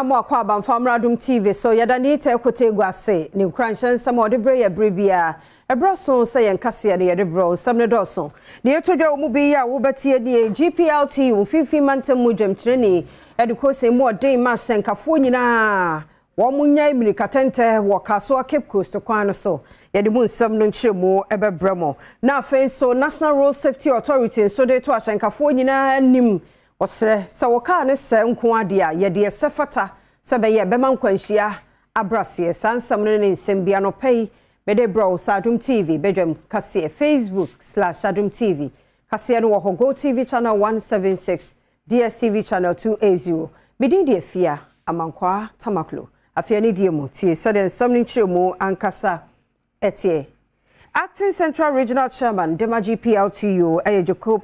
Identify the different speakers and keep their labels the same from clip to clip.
Speaker 1: Mo akwaaba mfa mmra Adom TV so. Yɛda Anita Akote Agu ase ne nkuranhyɛ nsɛm a ɔde brɛ yɛ bere biara. Ɛberɛ so sɛ yɛn kaseɛ no yɛde brɛ wo. Nsɛm no dɔɔso. Deɛ ɛtɔ dwa wɔ mu bi yi a wobɛtie nie, GPLT, Mfimfini Mantam mu dwamkyerɛni, de kose mu ɔden ma ahyɛnkafoɔ nyinaa wɔn nnyae mmirikatɛntɛ wɔ Kasoa Cape Coast kwan no so. Yɛde mu nsɛm no nkyerɛmu bɛbrɛ mo. Na afei nso National Road Safety Authority nso de to ahyɛnkafoɔ nyinaa anim. Wɔsrɛ sɛ wo kaa no sɛe nko ara deɛ a, yɛ deɛ ɛsɛ fata sɛ ɛbɛyɛ ɛbɛma nkwanhyia abrɛ aseɛ. Saa nsɛm no ne nsɛm bi anɔpa yi mede brɛ wo sɛ Adom TV badwam kaseɛ, Facebook slash Adom TV kaseɛ no wɔ hɔ, GoTv channel 176, DSTV channel 280. Me din de Afia Amankwaa Tamaklo. Afei anidie mu, tie sɛdeɛ nsɛm no nkyerɛmu ankasa ɛteɛ. Acting Central Regional Chairman de ma GPLTU ɛyɛ Jacob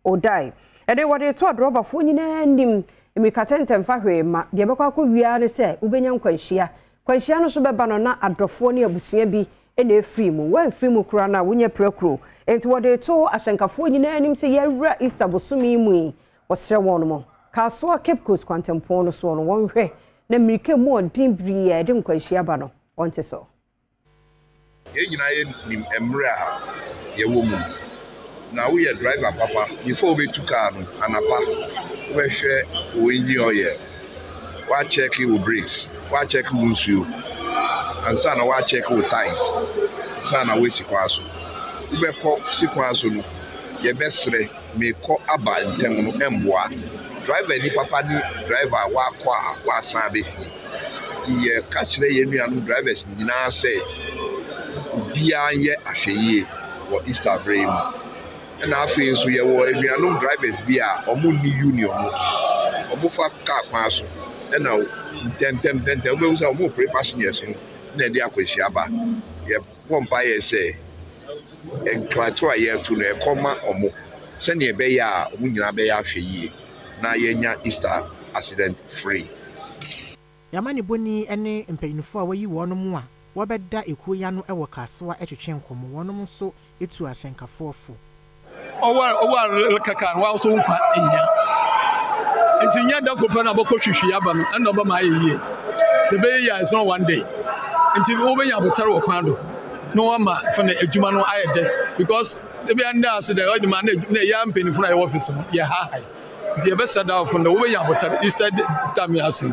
Speaker 1: Odai. Ɛde wɔde to adrɔbafoɔ nyinaa anim mmirikatɛntɛm fa hwee ma deɛ ɛbɛkɔ akɔ wiara ne sɛ wobɛnya nkwanhyia. Kwanhyia no nso bɛba no na adɔfoɔ ne abusua bi na ɛfiri mu. Woamfiri mu koraa no a wonya pirakuro. Enti wɔde to ahyɛnkafoɔ nyinaa anim sɛ yɛawura Easter bosome yi mu yi, wɔsrɛ wɔn mo Kasoa Cape Coast kwantempɔn no soɔ no wɔnhwɛ na mmirika mu ɔden bere a ɛde nkwanhyia ba no wɔnte so.
Speaker 2: Yɛn nyinaa yɛnim mmerɛ a yɛwɔ mu. Na woyɛ driver papa, before wobɛtu car no, anapa wobɛhwɛ wo engine oil, woakyɛke wo brakes, woakyɛke wo nsuo, ansa na woakyɛke wo tyres, ansa na woasi kwan so. Wobɛkɔ si kwan so no, yɛbɛsrɛ mekɔ aba ntɛm no ɛmboa. Driver ni papa ne driver a wakɔ a wasan aba fie. Nti yɛka kyerɛ yɛn nuanom drivers nyinaa sɛ obiara nyɛ ahwɛyie wɔ Easter berɛ yi mu. Ɛna afei nso yɛwɔ anuanom drivers bi a wɔn nni union mu. Wɔfa kaa kwan so ɛna ntɛntɛm ntɛntɛm wobɛhu sɛ wɔn repere passengers no na ɛde akwanhyia ba. Yɛbɔ mpaeɛ sɛ nkratoɔ a yɛreto no ɛkɔ ma wɔn sɛnea ɛbɛyɛ a wɔn nyinaa bɛyɛ ahwɛyie na yɛanya Easter accident free.
Speaker 3: Yɛamanebɔni ne mpanyinfoɔ a wɔayi wɔn mu a wɔbɛda ekuo yi ano wɔ Kasoa twetwe nkɔmmɔ. Wɔnom nso etu ahyɛnkafoɔ fo.
Speaker 4: Ɔwɔ a kaka no wa so nkwa ehia nti nyɛ da koro pɛ na bɔkɔ hwehwɛ aba no ɛna ɔbɛma ayɛ yie sɛ bɛyɛ yie a it's not one day nti wobɛnya abotare wɔ kwan do na wama fɛnɛ adwuma no ayɛ dɛ because ebi anda ase dɛ ɔde ma na ɛyɛ mpanyinfo na yɛwɔ office no yɛ ha ha nti yɛbɛsɛ da ɔfo no wobɛnya abotare Easter time yɛ ase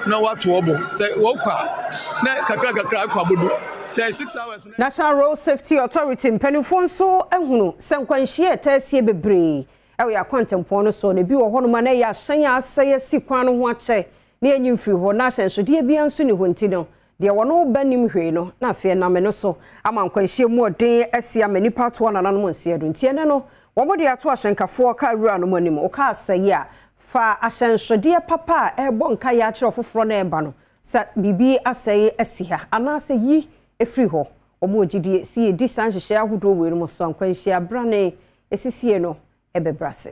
Speaker 4: na wato ɔbo sɛ wɔkɔ a na kakra kakra akɔ abodu sɛ 6 hours.
Speaker 1: National Road Safety Authority mpanimfoɔ nso ahunu sɛ nkwanhyia a ɛtaa sie bebree ɛwɔ yɛn akwantempɔn no so na ebi wɔ hɔnom a na ɛyɛ ahyɛn a asɛe asi kwan no ho akyɛ na yɛnyi mfiri hɔ na ahyɛnsodeɛ biara nso ni hɔ nti no deɛ wɔn ba nim hwee no na afei nam no so ama nkwanhyia mu ɔden asi ama nipa atoɔ nananom nseɛ do. Nti ɛnɛ no wɔn de ato ahyɛnkafoɔ kaa wura no mu anim ɔkaa asɛe a fa ahyɛnsodeɛ papa a ɛrebɔ nkaeɛ akyerɛ ɔfoforɔ na ɛreba no sɛ biribi asɛe asi ha anaasɛ yi efiri hɔ. Wɔn wɔ gyidie si yɛdi saa nhyehyɛ ahodoɔ wei no mu so nkwanhyia brane esisie no ɛbɛbrɛ ase.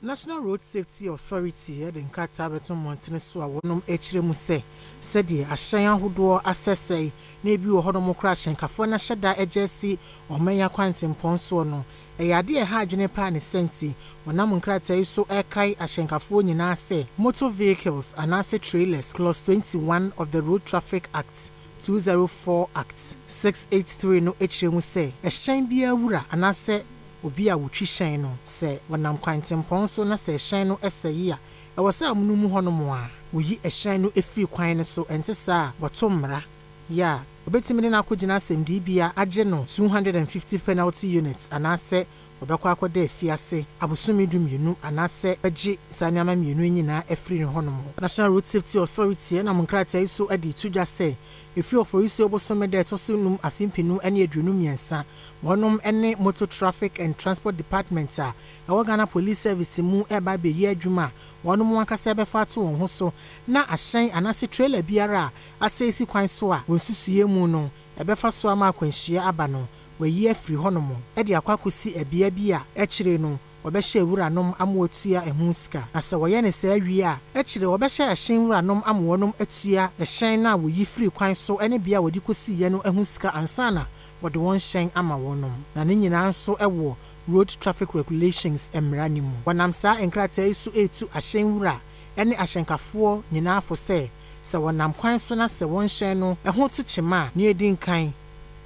Speaker 3: National Road Safety Authority de nkrataa bɛto mmɔntene so a wɔnom akyerɛ mu sɛ sɛdeɛ ahyɛn ahodoɔ asɛsɛe na ebi wɔ hɔnom koraa ahyɛnkafoɔ no ahyɛ da agye asi ɔman akwantempɔn soɔ no ɛyɛ adeɛ a ɛha adwene paa ne sɛnti wɔnam nkrataa yi so ɛrekae ahyɛnkafoɔ nyinaa sɛ motor vehicles anaasɛ trailers, clause 21 of the Road Traffic Act 204 Act 683 no akyerɛ mu sɛ ɛhyɛn biara wura anaasɛ obi a wotwi hyɛn no sɛ wɔnam kwantempɔn so na sɛ ɛhyɛn no ɛsɛe a ɛwɔ sɛ amono mu hɔnom a woyi ɛhyɛn no efiri kwan no so. Ɛnte saa a wɔto mmara yɛ a obetumi de no akɔgyina asɛmdibea agye no 250 penalty units anaasɛ wɔbɛkɔ akɔda afiase abosome 12 anaasɛ bɛgye saa nneɛma mmienu yi nyinaa afiri ne hɔnom. National Road Safety Authority ɛnam nkrataa yi so de to dwa sɛ ɛfiri Ɔforisuo bosome da ɛtɔ so 5 afe 2023 wɔnom ne Motor Traffic and Transport Department a ɛwɔ Ghana Police Service mu ɛreba abɛyi adwuma a wɔnom ankasa ɛbɛfa ato wɔn ho so na ahyɛn anaasɛ trailer biara a asɛe si kwan so a wɔn nsusuiɛ mu no ɛbɛfa so ama akwanhyia aba no wɔayi afiri hɔnom ɛde akɔ akɔsi ɛbea bi a akyire no wɔbɛhyɛ wuranom ama wɔatua ɛho sika. Na sɛ wɔyɛ ne saa wie a akyire wɔbɛhyɛ ɛhyɛn wuranom ama wɔnom atua ɛhyɛn no a wɔyi firi kwan so ne bea a wɔde kɔsiiɛ no ho sika ansa na wɔde wɔn hyɛn ama wɔnom. Na ne nyinaa nso wɔ Road Traffic Regulations mmara no mu. Wɔnam saa nkrataa yi so etu ahyɛn wura. ne ahyɛnkafoɔ nyinaa fo sɛ, sɛ wɔnam kwan so na sɛ wɔn hyɛn no ho to kyema a, nea edi nkan,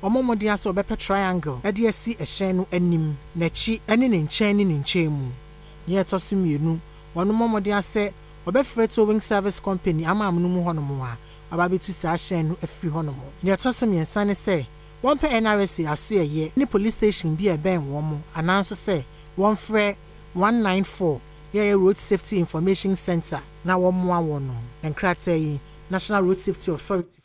Speaker 3: wɔmmɔ mmɔden ara sɛ wɔbɛpɛ triangle de asi hyɛn no anim, n'akyi ne ne nkyɛn ne ne nkyɛn mu. Nea ɛtɔ so mmienu, wɔmmɔ mmɔden ara sɛ wɔbɛfrɛ towing service company ama amono mu hɔnom a wɔaba abɛtu saa hyɛn no afiri hɔnom. Nea ɛtɔ so mmiɛnsa ne sɛ, wɔmpɛ NRSA asoɛeɛ ne police station bi a ɛbɛn wɔn anaa nso sɛ wɔmfrɛ 194 yɛ ɛyɛ Road Safety Information Centre na wɔmmoa wɔn. Nkrataa yi, National Road Safety Authority.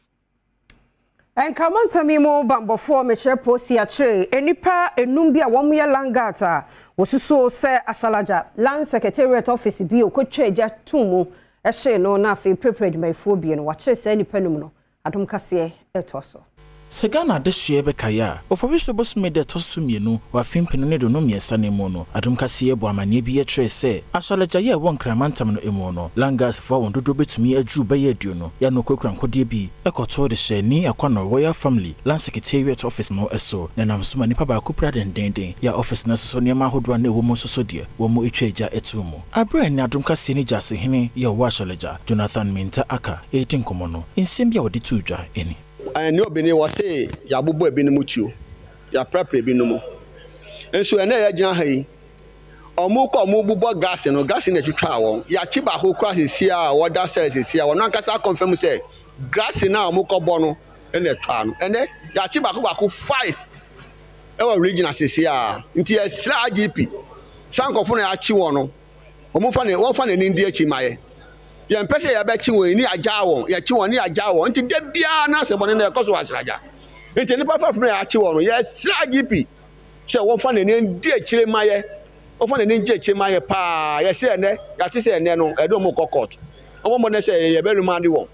Speaker 1: Nkramo ntam yi mu banbɔfoɔ mekyerɛ Posi akyere nnipa nnum bi a wɔn yɛ land guards a wɔsusuo sɛ Asalagya Land Secretariat Office bi a ɔkɔtwa gya too mu hyee no na afei pirepire adwumayɛfoɔ bie no. Wɔakyere saa nnipa num no. Adom kaseɛ retoa so.
Speaker 5: Sɛ Ghana adehyeɛ bɛkae a, Oforisuo bosome da ɛtɔ so mmienu wɔ afe mpenu ne aduonu mmiɛnsa no mu no, Adom Kaseɛ bɔɔ amanneɛ bi kyerɛɛ sɛ Ahyalagyaeɛ a ɛwɔ Nkran mantam no mu no, Langasfoɔ a wɔn dodoɔ bɛtumi aduru bɛyɛ aduonu yɛ ano kurakura nkodeɛ bi kɔtoo de hyɛɛ Nii Akwanor Royal Family Land Secretariat Office no so na ɛnam so ma nipa baako pira dendeenden yɛ a office no soso nneɛma ahodoɔ a na ɛwɔ mu nso so deɛ wɔn twaa gya too mu. Bere a ɛne Adom Kaseɛ no Gyasehene yɛ ɔwɔ Ahyalagya, Jonathan Mintah Ackah, redi nkɔmmɔ no, nsɛm bi a ɔde too dwa ni.
Speaker 6: Ɛne obi wɔse yɛabobɔ ebinom tuo, yɛaprapra ebinom. Nso ɛnɛ a yɛgyina ha yi, wɔn kɔ wɔn bobɔ glass no, glass no na ɛtwitwaa wɔn. Yɛakye baako koraa seesei a ɔda cell seesei a ɔno ankasa akɔnfɛm sɛ glass no a wɔkɔbɔ no na ɛtwaa no. Ɛnɛ yɛakye baako baako five ɛwɔ regional seesei a. Nti yɛsrɛ IGP saa nkurɔfo no a yɛakye wɔn no, wɔmfa ne wɔmfa n'ani ndi akyi ma yɛ. Yɛmpɛ sɛ yɛbɛkye wɔn ne yɛagyaa wɔn, yɛkye wɔn ne yɛagyaa wɔn. Nti da biara na asɛmmɔne no ɛkɔ so wɔ Asragya. Nti nnipa fafo no a yɛakye wɔn no, yɛsrɛ IGP sɛ wɔmfa n'ani ndi akyire ma yɛ. Wɔmfa n'ani ngye akyire ma yɛ paa. Yɛsɛ ɛnɛ, yɛate sɛ ɛnɛ no, ɛde wɔn kɔ court. Wɔmmɔ mmɔden sɛ yɛbɛremande wɔn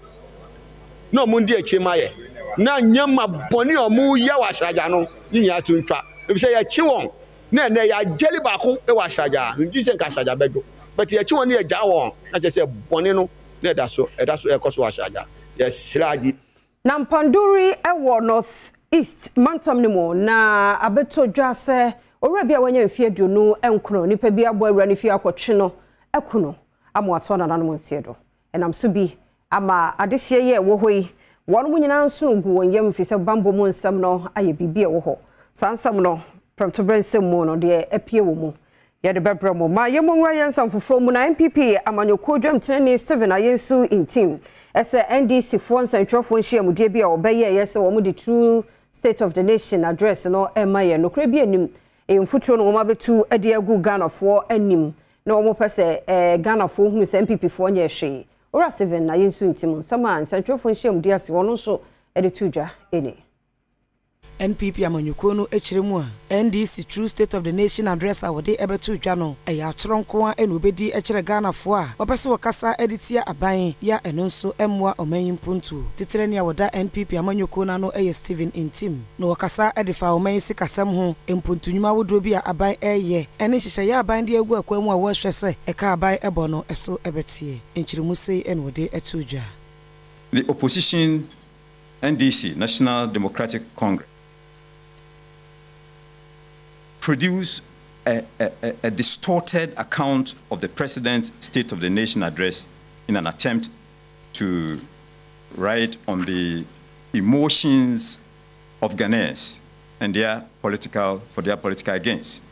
Speaker 6: na wɔn ndi akyire ma yɛ. Na nneɛma bɔne a wɔyɛ wɔ Asragya no, ne nyinaa to ntwa. Efisɛ yɛkye wɔn na ɛnɛ yɛagyɛli baako wɔ Asragya a, megye sɛ nka Asragya bɛdwo. But yɛkye wɔn ne yɛgyaa wɔn na kyerɛ sɛ bɔne no na ɛda so ɛda so ɛkɔ so wɔ Asragya. Yɛsrɛ agye.
Speaker 1: Na Mpanduri wɔ North East mantam no mu na abɛtɔ dwa sɛ owura bi a wanya mfeɛ 29, nipa bi abɔ awura no fie akɔtwe no aku no ama watoa nananom nseɛ do. Ɛnam so bi ama adehyeɛ yi a ɛwɔ hɔ yi, wɔnom nyinaa nsono gu wɔn yam firi sɛ bammɔ mu nsɛm no ayɛ biribi a ɛwɔ hɔ. Saa nsɛm no, prɛmtoberɛ nsɛm mu no, deɛ apue wɔ mu, yɛde bɛbrɛ mo. Ma yɛmmɔ nwura yɛn nsɛm foforɔ mu na NPP amanyɔkuo dwamtenani Stephen Ayensu Ntim sɛ NDC foɔ nsɛntwerɛfoɔ nhyiamudie bi a wɔbɛyɛeɛ sɛ wɔde True State of the Nation Address no rema yɛn. Nokorɛ bi nnim. Ɛyɛ mfuturo na wɔabɛtu de agu Ghanafoɔ anim na wɔpɛ sɛ Ghanafoɔ hunu sɛ NPP foɔ nyɛɛ hwee. Owura Stephen Ayensu Ntim nsɛm a nsɛntwerɛfoɔ nhyiamudie ase ɔno nso de too dwa nie.
Speaker 7: NPP amanyɔkuo no kyerɛ mu a, NDC True State of the Nation Address a wɔde bɛtoo dwa no, ɛyɛ atorɔ nko ara na wɔbɛdi kyerɛ Ghanafoɔ a wɔpɛ sɛ wɔkasa de tia aban yi a ɛno nso mmoa ɔman yi mpuntuo. Titenani a wɔda NPP amanyɔkuo no ano yɛ Stephen Ntim. Na wɔkasa de faa ɔman yi sikasɛm ho, mpuntu nnwuma ahodoɔ bi a aban reyɛ ne nhyehyɛeɛ a aban de agu akwan mu a wɔrehwɛ sɛ ɛka a aban bɔ no so bɛteɛ. Nkyerɛmu sei na wɔde too dwa.
Speaker 8: The opposition NDC, National Democratic Congress, produced a, a, a distorted account of the president's State of the Nation address in an attempt to ride on the emotions of Ghanaians and their political, for their political gains.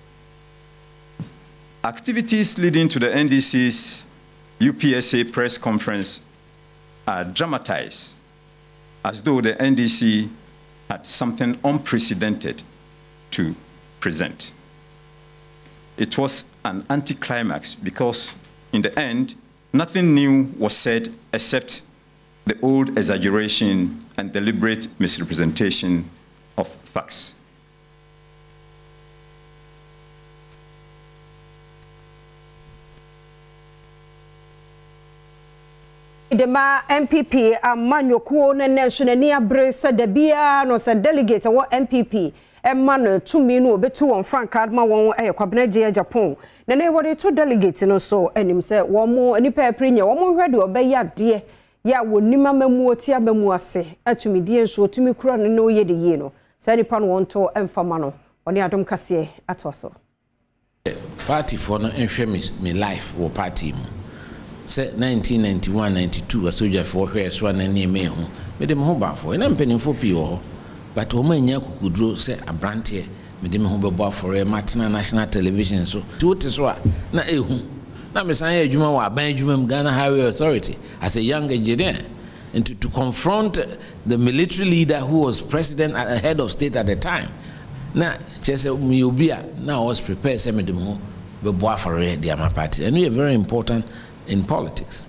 Speaker 8: Activities leading to the NDC's UPSA press conference are dramatized as though the NDC had something unprecedented to present. It was an anticlimax because, in the end, nothing new was said except the old exaggeration and deliberate misrepresentation of facts.
Speaker 1: De ma NPP amanyɔkuo no nnɛ nso n'ani abere sɛ da biara no sɛ delegate ɛwɔ NPP ɛma no tumi no ɔbɛtu wɔn frankaa ma wɔn ɛyɛ Kwabena Agyei Agyapong na nɛ wɔde to delegate no so anim sɛ wɔn nipa ɛpere nyɛ wɔn nhwɛ deɛ ɔbɛyɛ adeɛ yɛ a wɔnim amamuo te amamuo ase atumidie nso ɔtumi kura no na ɔyɛ de yie no saa nipa no wɔn to mfa ma no ɔne Adom Kaseɛ atoa so.
Speaker 9: Party foɔ no nhwɛ me me life wɔ party mu. Sɛ 1991, 92 asogyafoɔ hwɛɛ so a na nneɛma ɛhu. Mede me ho bɔ afɔre. Na mpanimfoɔ pii wɔ hɔ but wɔn annya akukuduro sɛ abranteɛ mede me ho bɛbɔ afɔreɛ matena national television so. Nti wote so a na ɛhu. Na mesan yɛ adwuma wɔ aban adwuma mu, Ghana Highway Authority, as a young engineer. Nti to confront the military leader who was president, head of state at the time, na kyerɛ sɛ meyɛ obi a na I was prepared sɛ mede me ho bɛbɔ afɔreɛ de ama party. Ɛno yɛ very important in politics.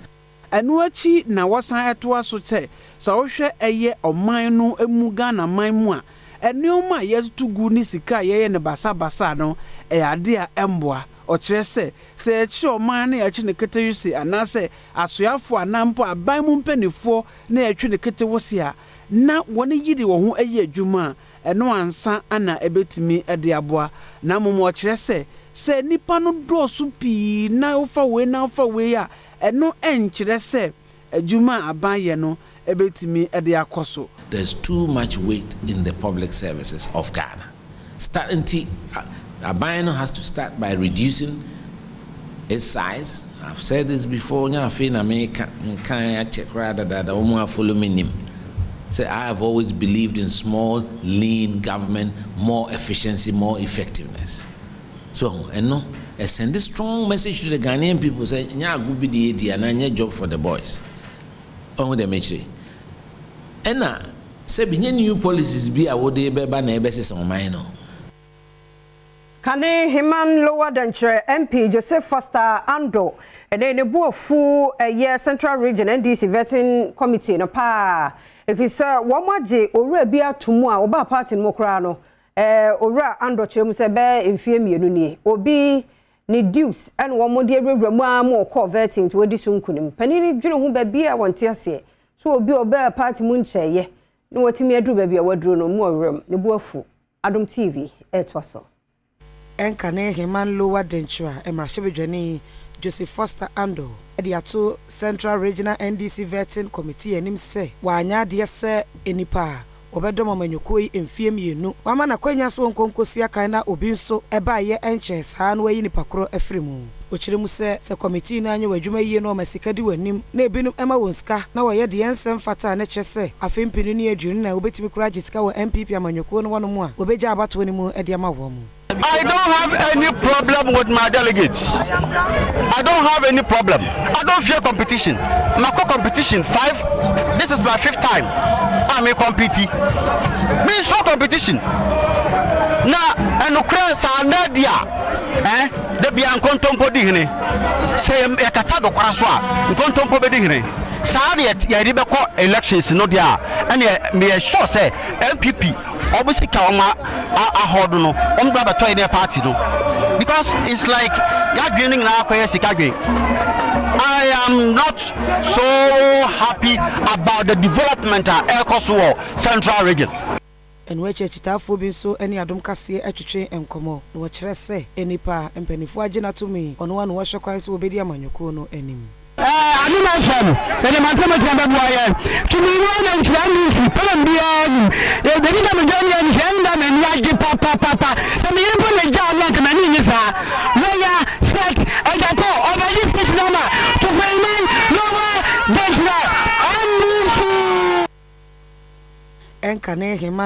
Speaker 10: Ɛno akyi na wɔsan toa so sɛ, sɛ wohwɛ ɛyɛ ɔman no mu Ghana man mu a, nnoɔma a yɛtoto gu ne sika a yɛyɛ no basabasa no, ɛyɛ adeɛ a ɛmmoa. Ɔkyerɛ sɛ, sɛ yɛkyere ɔman na yɛkye no ketewese anaasɛ asoɛafoɔ anaa mpo aban mu mpaninfoɔ na yɛtwe no ketewese a, na wɔn yere wɔn ho yɛ adwuma a, ɛno ansa na ɛbɛtumi de aboa. Na mmom ɔkyerɛ sɛ, sɛ nnipa no dɔɔso pii na wofa wei na wofa wei a, ɛno nkyerɛ sɛ adwuma a aban yɛ no bɛtumi de akɔ so.
Speaker 9: There's too much weight in the public services of Ghana. Start nti aban no has to start by reducing its size. I've said this before, nyɛ afei na meka, mekae akyɛ koraa dadaada, wɔn a follow me nim sɛ I have always believed in small, lean government, more efficiency, more effectiveness. So ahu? Ɛno, ɛsɛnde strong message to the Ghanaian people sɛ nyɛ ago bi de yɛdi anaa nyɛ job for the boys. Wahu deɛ mekyerɛ yi? Ɛna sɛbi nyɛ new policies bi a wode bɛba na ɛbɛsesa ɔman no.
Speaker 1: Kane Heman Lower Dankyerɛ MP Joseph Foster Andoh ne ne bo afu ɛyɛ Central Region NDC Vetting Committee no paa efisɛ wɔn agye owura bi ato mu a ɔbaa party no mu koraa no Owura Andor kyerɛ mu sɛ bɛyɛ mfeɛ mmienu nie, obi ne dues na wɔn de awurawura mu ara ma ɔkɔɔ vetting nti wadi so nkunim. Panin no dwene ho baabi a wɔnte aseɛ sɛ obi a ɔbaa party mu nkyɛeɛ na watumi aduru baabi a waduru no mu ɔwerɛm, ne bo afu. Adom TV retoa so.
Speaker 7: Ɛnka ne Heman Lower Denkyira mmarahyɛbadwani Joseph Foster Andor de ato Central Regional NDC Vetting Committee anim sɛ wanyɛ adeɛ sɛ nnipa a wɔbɛdɔm amanyɔkuo yi mfeɛ mmienu. Wama no akwanya sɛ ɔnkɔ nkɔsi akan na obi nso baeɛ ɛnkyɛɛ saa na wayi nipa korɔ afiri mu. Ɔkyerɛ mu sɛ, sɛ kɔmitii no anyɛ wɔn adwuma yie na wɔma sika di wɔn anim na ebinom ma wɔn sika na wɔyɛ deɛ ɛnsɛ mfata a na ɛkyerɛ sɛ afe mpenu ne 24 wɔbɛtumi koraa agye sika wɔ NPP amanyɔkuo no hɔnom a wɔbɛgya abatoɔ no mu de ama wɔn.
Speaker 11: I don't have any problem with my delegates. I don't have any problem. I don't fear competition. Mako competition five. This is my fifth time. I'm a compete. Me so competition. Na ɛnokorɛ saa na di a eh da bia nkontompo di hene. Sɛ yɛkata dokwara so a nkontompo bɛdi hene. Saa na yɛde bɛkɔ elections no deɛ a ɛneɛ meyɛ sure sɛ NPP Ɔmo sika a ɔmo ahɔɔdo no ɔmo de ba bɛtɔ yɛn party no because it's like yadwene no nyinaa akɔyɛ sika dwen. I am not so happy about the development a ɛrekɔ so wɔ central region.
Speaker 7: Ɛno akyi akyitaafoɔ bi nso ne Adom Kaseɛ twetwee nkɔmmɔ na wɔkyerɛ sɛ nnipa a mpaninfoɔ agye no atom yi, ɔno ara na wɔhwɛ kwan sɛ wɔbɛdi amanyɔkuo no anim.
Speaker 11: Adom FM, yɛde mantam agyina bɛboa yɛn. Tumi no na nkyerɛ NDC problem biara nim. Ebi da me dwa ni ani hwɛ ɛnda m'ani agye papapapa. Sɛ me yere mpo na egyaa me anka m'ani nnye saa. Lawyer Seth Agyapong ɔbɛgye seat no ama Tufeiman Lower Denkyira NDC.
Speaker 7: Ɛnka ne hema.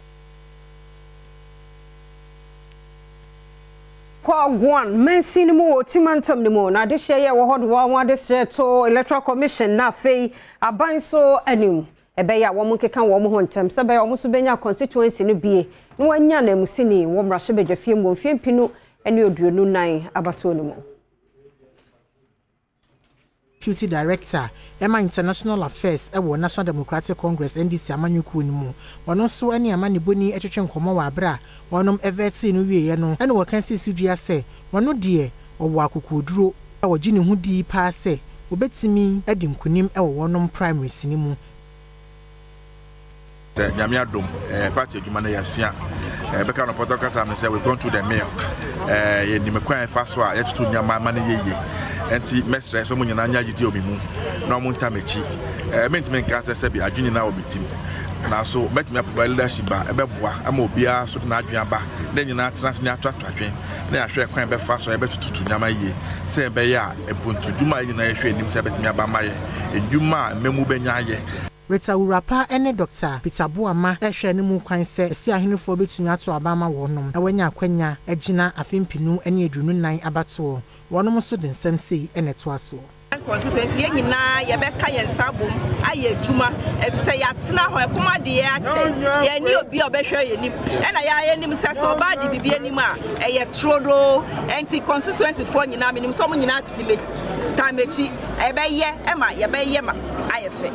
Speaker 1: Kɔ Guan mansin no mu wɔ Oti mantam no mu na adehyeɛ yɛ wɔ hɔ de wɔn adesrɛ to Electoral Commission na afei aban so anim. Ɛbɛyɛ a wɔn nkeka wɔn ho ntɛm sɛ ɛbɛyɛ a wɔn nso bɛnya constituency no bie na wɔanya ananmusini wɔ mmarahyɛbadwafie mu wɔ mfeɛ 2024 abatoɔ no mu.
Speaker 3: Deputy Director ma International Affairs wɔ National Democratic Congress, NDC, amanyɔkuo no mu. Ɔno nso ne amanebɔni twetwe nkɔmmɔ wɔ aberɛ a wɔnom vɛtee no wieɛ no na wɔka sii so dua sɛ ɔno deɛ ɔwɔ akokoɔduro a ɔgye ne ho di paa sɛ ɔbɛtumi adi nkunim wɔ wɔnom primaries no mu.
Speaker 12: Sɛ Nyame adom eh, party adwuma no yɛasua. Eh, bɛka no pɔtɔ kasa no sɛ we've gone through the mill. Eh, yɛnim kwan ɛfa so a yɛtoto nneɛma ma no yɛ yie. Nti mɛsrɛ sɛ ɔmo nyinaa nya gyidie wɔ me mu na ɔmo nta m'akyi. Eh, mentumi nka sɛ sɛbi adwene nyinaa wɔ me tim. Nanso mɛtumi a provide leadership a ɛbɛboa ama obiara nso de n'adwene aba na yɛn nyinaa atena ase na yɛatoatoa adwene na yɛahwɛ kwan a yɛbɛfa so a yɛbɛtututu nneɛma yie sɛ ɛbɛyɛ a mpontodwuma a yɛn nyinaa yɛhwɛ anim sɛ ɛbɛtumi aba ama yɛ nnwuma a mmamu bɛnya ayɛ.
Speaker 3: Rita Wurapa ne Dɔkta Peter Boamah rehwɛ no mu kwan sɛ Ɛsi ahenefoɔ bɛtumi ato aba ama wɔnom na wɔanya akwanya agyina afe mpenu ne 24 abatoɔ. Wɔnom nso de nsɛm sei na ɛtoa soɔ.
Speaker 13: Constituency yɛn nyinaa yɛbɛka yɛn nsa abom ayɛ adwuma efisɛ yɛatena hɔ ɛkɔm ade yɛn akyɛ yɛn ne obi a ɔbɛhwɛ yɛn anim ɛna yɛn anim sɛ sɛ ɔbaa de biribi anim a ɛyɛ turodoo ɛnti constituency foɔ nyinaa menim sɛ wɔn nyinaa te me taa m'akyi ɛbɛyɛ ɛma yɛbɛyɛ ma ayɛ fɛ.